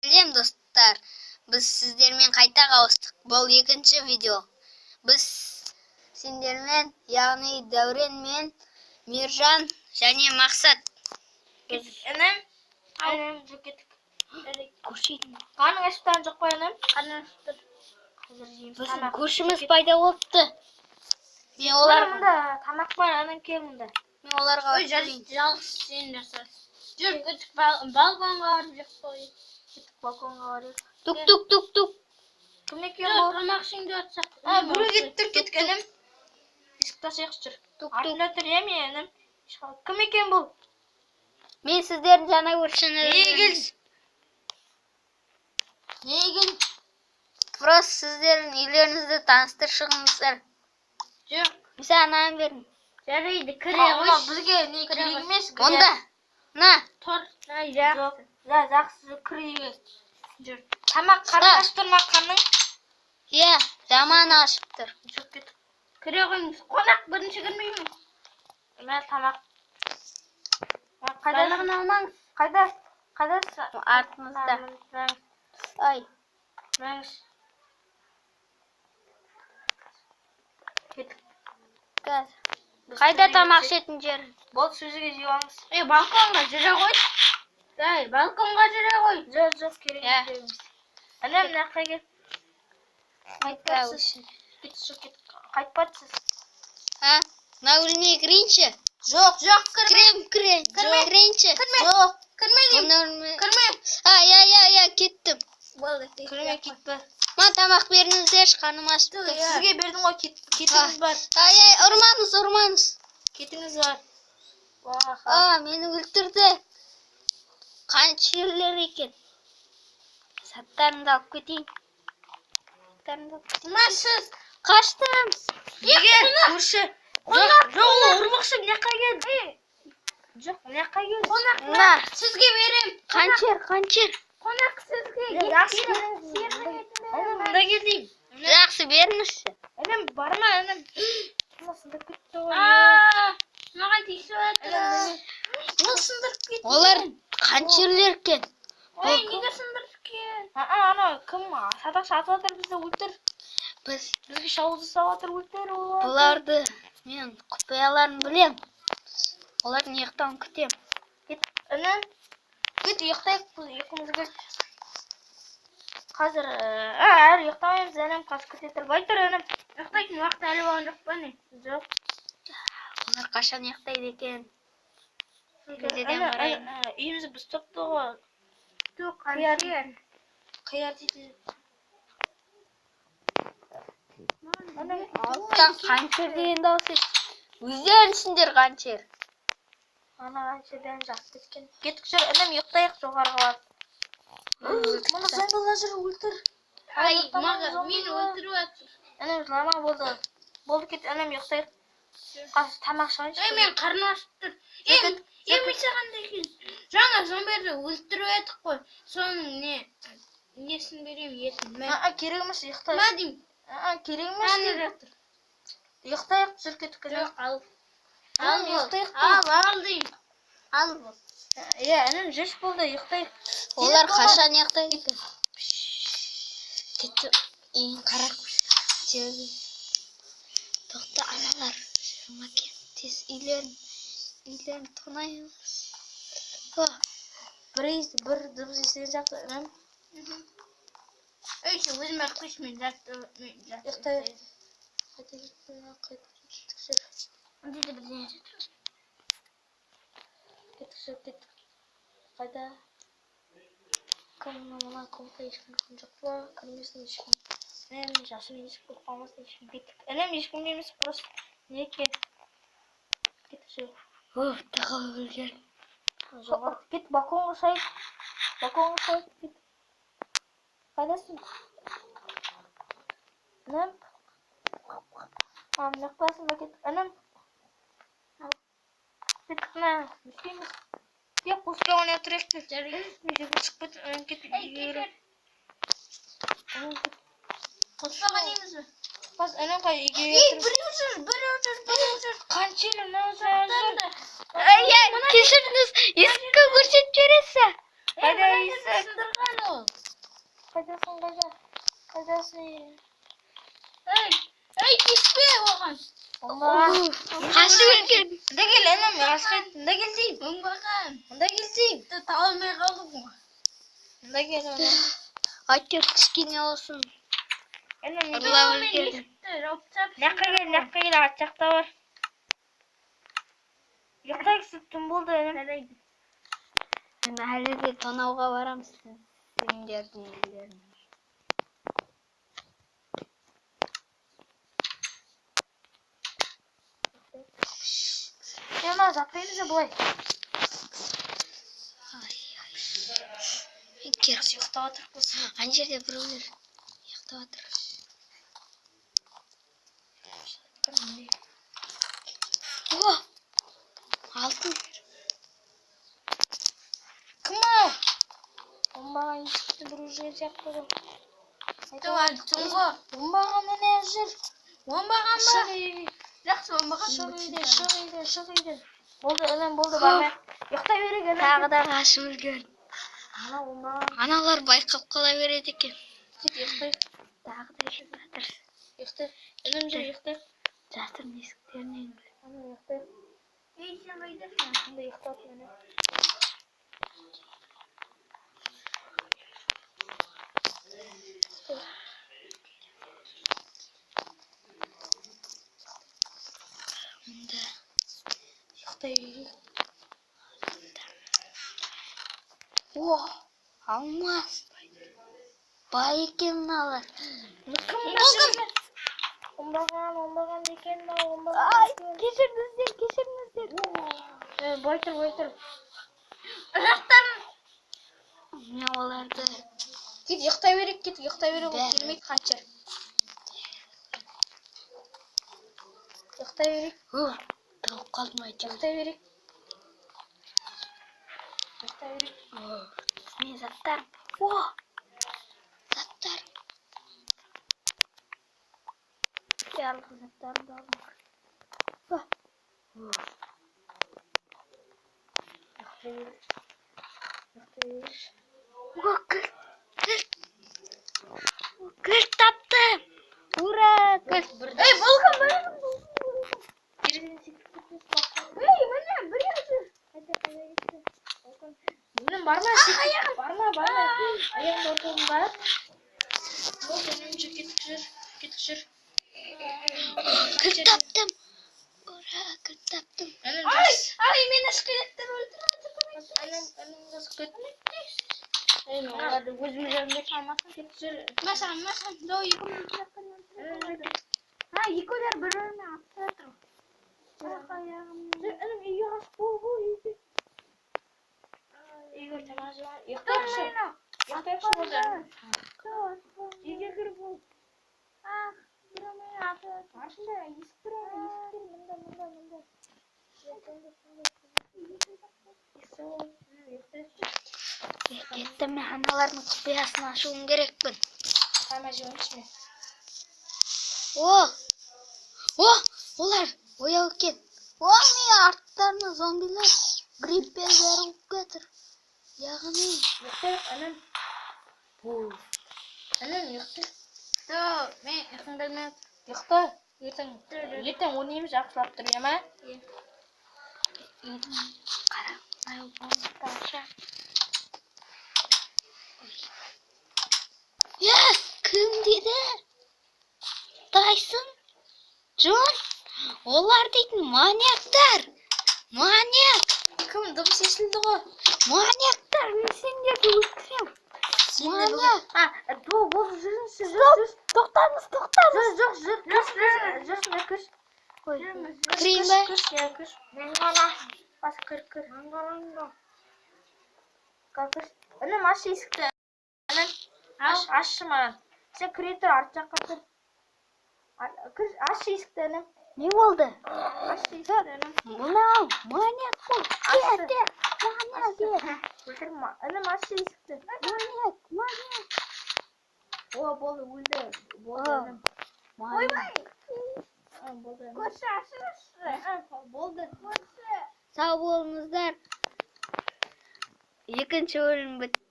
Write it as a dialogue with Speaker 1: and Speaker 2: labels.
Speaker 1: Сәлем, достар! Біз сіздермен қайта қауыштық. Бұл екінші видео. Біз сендермен, яғни Дәурен мен Мержан және Мақсат.
Speaker 2: Біз інім, інім, жүр, кеттік.
Speaker 1: Көрші.
Speaker 2: Қарның ашып тұрған жоқ па, інім? Қарның ашып тұр. Қазір жейміз
Speaker 1: Біздің
Speaker 2: тамақ.
Speaker 1: көршіміз пайда болыпты. Мен
Speaker 2: Бар
Speaker 1: оларға
Speaker 2: мында, тамақ бар, інім, кел мында.
Speaker 1: Мен оларға
Speaker 3: Ой, жалғыз сен жаса. Жүр, кеттік, балконға барып жеп қояйық.
Speaker 2: Кеттік, балконға барайық.
Speaker 1: Тук, тук, тук, тук.
Speaker 2: Кім екен
Speaker 3: Жүр,
Speaker 2: бұл?
Speaker 3: тамақ ішейін деп жатсақ.
Speaker 2: А, біреу кетіп тұр, кеттік, інім. Есікті ашайықшы, жүр.
Speaker 1: Тук, тук.
Speaker 2: Артында тұр, иә, мен, інім. Кім екен бұл?
Speaker 1: Мен сіздердің жаңа көршіңіз.
Speaker 2: Неге келдіңіз? Неге келдің?
Speaker 1: Просто сіздердің үйлеріңізді таныстырып шығыңыздар.
Speaker 3: Жоқ,
Speaker 1: Мен саған нан бердім.
Speaker 3: жарайды, кіре
Speaker 2: Мынау
Speaker 3: қойшы.
Speaker 2: бізге не
Speaker 3: Кіре
Speaker 2: керек
Speaker 3: қой.
Speaker 2: емес.
Speaker 1: Онда на.
Speaker 3: Тұр, ай,
Speaker 2: Жоқ,
Speaker 3: жақсы.
Speaker 2: жа, жақсы, кіре бер.
Speaker 3: Жүр.
Speaker 2: Тамақ, қарның ашып тұр ма, қарның?
Speaker 1: Иә, жаман ашып тұр.
Speaker 2: Жүр, кеттік.
Speaker 3: Кіре қойыңыз. Қонақ бірінші кірмей ме?
Speaker 2: Мә, тамақ. Қайда?
Speaker 3: Барлығын алмаңыз.
Speaker 2: Қайда? Қайда?
Speaker 1: Артымызда.
Speaker 2: Мәңіз.
Speaker 1: Ай.
Speaker 2: Мәңіз. Кеттік.
Speaker 1: Қазір.
Speaker 2: Біз
Speaker 1: Қайда
Speaker 2: кіре
Speaker 1: тамақ
Speaker 2: кетсек.
Speaker 1: ішетін жер?
Speaker 2: Болды, сөзге жеп алыңыз.
Speaker 3: Ей, балконға жүре ғой. Ей, балконға жүре ғой.
Speaker 2: Жоқ, жоқ, керек
Speaker 1: Иә.
Speaker 2: емес. Інім, мына жаққа кел. Қайтпапсыз. Кет, жоқ, кет. Қайтпапсыз.
Speaker 1: А? Мына бөлмеге кірейінші.
Speaker 2: Жоқ, жоқ, кірме.
Speaker 1: Кірем, кірем.
Speaker 2: Кірме.
Speaker 1: Кірейінші.
Speaker 2: Жоқ.
Speaker 3: Кірме деймін.
Speaker 1: Мына бөлме.
Speaker 3: Кірме.
Speaker 1: А, иә, иә, иә, кеттім.
Speaker 3: Болды.
Speaker 2: Кірме, кетпе.
Speaker 1: Маған тамақ беріңіздерші, қарным ашып тұр.
Speaker 2: Сізге бердім ғой, кет, кетіңіз бар.
Speaker 1: Ай, ай, ұрмаңыз, ұрмаңыз.
Speaker 2: Кетіңіз бар. Уаха.
Speaker 1: А, мені өлтірді. Қаншерлер екен. Заттарымды алып кетейін. Заттарымды алып кетейін.
Speaker 3: Мына сіз.
Speaker 1: Қаштым.
Speaker 2: Неге? Көрші. Жоқ, жоқ, ол ұрмақшы, мына жаққа кел. Жоқ, мына жаққа кел.
Speaker 3: Қонақ
Speaker 1: Мына,
Speaker 3: сізге берем.
Speaker 1: қаншер, қаншер.
Speaker 3: Қонақ сізге.
Speaker 2: Жақсы.
Speaker 3: Сиырдың етін
Speaker 2: Інім, мында кел деймін.
Speaker 1: Жақсы, беріңізші.
Speaker 2: Інім, барма, інім. Мына сындырып кетті ғой.
Speaker 3: Aa, маған тиісіп жатыр.
Speaker 2: Ол сындырып кетті.
Speaker 1: Олар қаншерлер екен.
Speaker 3: Ой, неге сындырып кеткен?
Speaker 2: А, ана кім садақ атып жатыр, бізді өлтір.
Speaker 1: Біз
Speaker 2: Бізге шабуыл жасап жатыр, өлтір оларды.
Speaker 1: бұларды, мен құпияларын білем. Олардың ұйықтауын күтем.
Speaker 2: Кет, інім. Кет, ұйықтайық, біз ұйқымыз келді. Қазір, әлі ұйықтамаймыз, інім, қазір күте тұр. Бай тұр, інім.
Speaker 3: Ұйықтайтын уақыт әлі болған жоқ па, не?
Speaker 2: Жоқ.
Speaker 1: Олар қашан ұйықтайды екен? Терезеден
Speaker 2: Іні,
Speaker 1: қарайын.
Speaker 2: іні, үйімізді бұзып тапты ғой.
Speaker 3: Жоқ,
Speaker 2: Қияр.
Speaker 3: қаншер.
Speaker 2: Қияр дейді. Інім,
Speaker 1: Алыстан қаншер деген дауыс естіп. Өздеріңсіңдер қаншер.
Speaker 2: Ана қанша бәрін жағып кеткен. Кеттік, жүр, інім, ұйықтайық жоғарыға барып. Мұны зомбилар жүр, өлтір.
Speaker 3: Ай,
Speaker 2: Ұйықтамаймыз,
Speaker 3: маған мені
Speaker 2: зомбилар.
Speaker 3: өлтіріп жатыр.
Speaker 2: Інім, жылама, болды. Болды, кет, інім, ұйықтайық. Қазір тамақ ішейінші.
Speaker 3: Ей, мен қарным ашып тұр. Ей, ей, мен саған деген жаңа зомбилерді өлтіріп едік қой. Соның не несін беремін, етін. Мә,
Speaker 2: А, керек емес, ұйықтайық.
Speaker 3: мә деймін.
Speaker 2: А, керек емес.
Speaker 3: Әне жатыр.
Speaker 2: Ұйықтайық, жүр, кеттік, інім.
Speaker 3: Жоқ, ал.
Speaker 2: Інім,
Speaker 3: Ал,
Speaker 2: ұйықтайық.
Speaker 3: ал, ал деймін. Ал бол.
Speaker 2: Иә, інім, жүрші, болды, ұйықтайық.
Speaker 1: Олар қашан ұйықтайды екен? Кетті. Үйін қарап. Тоқта, аналар. Жүр ма екен? Тез үйлерін тонаймыз. О,
Speaker 2: Бір бір дыбыс естіген сияқты, інім.
Speaker 3: Ей, сен өзің барып қойшы, мен жатты, мен жатты.
Speaker 2: Ұйықтайық. Қайда кетті, қайда кеттік, жүр.
Speaker 3: Мында да бірдеңе жатыр.
Speaker 2: Кеттік, жүр, кеттік. Қайда? Кім мына комната, ешкім жоқ па? Кірмесін ешкім. Інім, жасырын есік болып қалмасын ешкім. Кеттік. Інім, ешкім емес, просто не екен? Кеттік, жүр.
Speaker 1: Уф, тығылып өлген.
Speaker 2: Жоғары. Кет, балконға шығайық. Балконға шығайық, кет. Қайдасың? Інім? А, мына жақтасың ба, кеттік. Інім. Кеттік, мына. Не істейміз? Кел, қоспай ойнап тұрайық деп.
Speaker 3: Жарайды.
Speaker 2: Мен жерге шығып кет, інім, кет,
Speaker 3: Ей,
Speaker 2: үйге
Speaker 3: кет,
Speaker 2: кір. Інім, кет.
Speaker 3: Қоспаға дейміз бе?
Speaker 2: Қазір, інім, қай үйге
Speaker 3: Ей,
Speaker 2: кір.
Speaker 3: біреу жүр, біреу жүр, біреу жүр.
Speaker 2: Қаншелі, мынау жүр, жүр.
Speaker 1: Ай, кешіріңіз, есікке көрсетіп жібересіз.
Speaker 2: Қайда
Speaker 3: Ей, мына
Speaker 2: есік?
Speaker 3: жерді сындырған ол.
Speaker 2: Қайдасың, қайда? Қайдасың?
Speaker 3: Ей, ей, тиіспе оған.
Speaker 2: Оңбаған.
Speaker 1: Қашып үлгердім.
Speaker 2: Мында кел, інім, асқай, мында кел деймін.
Speaker 3: Оңбаған.
Speaker 2: Мында кел деймін.
Speaker 3: Таба алмай қалдым ғой.
Speaker 2: Мында кел, інім.
Speaker 1: Әйтеуір кішкене болсын.
Speaker 2: Інім,
Speaker 1: Ұрлап
Speaker 3: Мен
Speaker 1: үлгердім.
Speaker 3: есікті жауып тастап.
Speaker 2: Мына жаққа кел, мына жаққа кел, арт жақта бар. Ұйықтайықшы, түн болды, інім.
Speaker 3: Жарайды.
Speaker 1: Мен әлі де тонауға барамын сендердің үйлеріңе.
Speaker 2: Е, мына жатпаймыз ба былай?
Speaker 1: Мен кері
Speaker 2: Ұйықтап жатырмыз.
Speaker 1: Ана жерде біреулер ұйықтап жатыр. О! Алтын.
Speaker 2: Кім мынау? Оңбаған есікті біреу жүрген сияқты ғой.
Speaker 3: Түн түн ғой.
Speaker 2: Оңбаған міне жүр.
Speaker 3: Оңбаған ба?
Speaker 2: Шық үйге.
Speaker 3: Жақсы, оңбаған.
Speaker 2: Шық үйден, шық үйден, шық үйден. Болды, інім, болды, бармай. Ұйықтай берейік, інім.
Speaker 1: Тағы да қашып үлгердім.
Speaker 2: Ана оңбаған.
Speaker 1: Аналар байқап қала береді екен.
Speaker 2: Кет, ұйықтайық.
Speaker 1: Тағы да келіп жатыр.
Speaker 2: Ұйықтайық. Інім, жүр, ұйықтайық.
Speaker 1: Жасырын есіктерінен.
Speaker 2: Ана ұйықтайық.
Speaker 3: Ей, сен қайдасың?
Speaker 2: Мында ұйықтап міне.
Speaker 1: Мында.
Speaker 2: Ұйықтай берейік.
Speaker 1: О! Алмаз. Бай екен мыналар.
Speaker 2: Кім мына жүрген? Оңбаған, оңбаған екен мынау, оңбаған
Speaker 1: Ай,
Speaker 2: екен.
Speaker 1: кешіріңіздер, кешіріңіздер.
Speaker 2: Е, былай тұр, былай тұр.
Speaker 3: Жақтарын
Speaker 1: Мен оларды
Speaker 2: Кет, ұйықтай берейік, кет, ұйықтай берейік, ол
Speaker 1: Бәрі.
Speaker 2: келмейді қаншер. Ұйықтай берейік,
Speaker 1: О, тығылып қалдым әйтеуір.
Speaker 2: ұйықтай берейік. Ұйықтай берейік.
Speaker 1: О, мен заттарым. О, заттарым. Барлық заттарымды алдым. О,
Speaker 2: Ұйықтай берейік. Ұйықтай берейік.
Speaker 1: О, кілт, кілт. О, кілт таптым. Ура, кілт.
Speaker 3: Ей, бұл кім?
Speaker 2: Терезеден секіріп кетпес баққан.
Speaker 3: Ей, міне, біреу жүр.
Speaker 2: Қайда, қайда кетті? Інім, барма, секір. Барма, барма. Аяғыңды орталығын бар. Болды, інім, жүр, кеттік, жүр. Кеттік, жүр.
Speaker 1: Кілт таптым. Ура, кілт таптым.
Speaker 2: Інім,
Speaker 3: Ай,
Speaker 2: жүр.
Speaker 3: ай, мені скелеттер өлтіріп жатыр.
Speaker 2: Інім, інім, қыз, кет.
Speaker 3: Ей, мен оларды өзім жерімде салмасын.
Speaker 2: Кет, жүр.
Speaker 3: Мәсән, мәсән, до екеуміз бір жақтан
Speaker 2: Інім,
Speaker 3: өлтіріп.
Speaker 2: жүр.
Speaker 3: Ha, екеулер бір-біріне атысып жатыр. Ах, аяғым.
Speaker 2: Жүр, інім, үйге қаш, бол, бол, үйге. Үйге тамақ жеп, ұйықтайықшы. Ұйықтайықшы, болды. Үйге кір, бол.
Speaker 3: Ах, біреу мені атып жатыр.
Speaker 2: Аршында есік тұр, ана есік тұр, мында, мында, мында. Есік ұйықтайықшы.
Speaker 1: Кеттім, мен аналардың құпиясын ашуым керекпін.
Speaker 2: Қайма жеп мен.
Speaker 1: О! О! Олар ояу екен. О, мен арттарына зомбилер, гриппер бәрі болып жатыр. Яғни,
Speaker 2: Ұйықтайық, інім. Інім, ұйықта.
Speaker 3: До, мен ұйқым келмей жатыр.
Speaker 2: Ұйықта. Ертең, ертең ойнаймыз, жақсылап тұр, иә ма?
Speaker 1: қара, мынау бомбты ашамын. Е, кім деді? Тайсон? Джон? Олар дейтін маньяктар. Маньяк.
Speaker 2: Кім дыбыс естілді ғой?
Speaker 1: Маньяктар, мен сендерді өлтіремін. Маньяк.
Speaker 2: А, бол, болды, жүріңізші, жүр, жүр.
Speaker 1: Тоқтаңыз, тоқтаңыз.
Speaker 2: Жүр, жоқ, жүр, кірші, жүр, жүрсің, кірші.
Speaker 1: Ой,
Speaker 2: Кірші,
Speaker 1: кірейін ба?
Speaker 2: Кірші, иә, кірші. Бас, кір, кір. Кір, кір. Інім, аш есікті. Інім, аш, ашшы маған. Сен кіре тұр, арт жаққа тұр. Кір, аш есікті, інім.
Speaker 1: Не болды?
Speaker 2: Аш есікті, інім.
Speaker 1: Мынау маньяк қой.
Speaker 2: Ашты.
Speaker 1: Кет, маньяк.
Speaker 2: Өлтірме. Інім, аш есікті.
Speaker 1: Маньяк, маньяк.
Speaker 2: О, болды, өлді. Болды,
Speaker 1: О.
Speaker 2: інім.
Speaker 1: Маньяк.
Speaker 2: А, болды, інім.
Speaker 3: Көрші, ашыңызшы.
Speaker 2: А, болды.
Speaker 3: Көрші.
Speaker 1: Сау болыңыздар. Екінші бөлім бітті.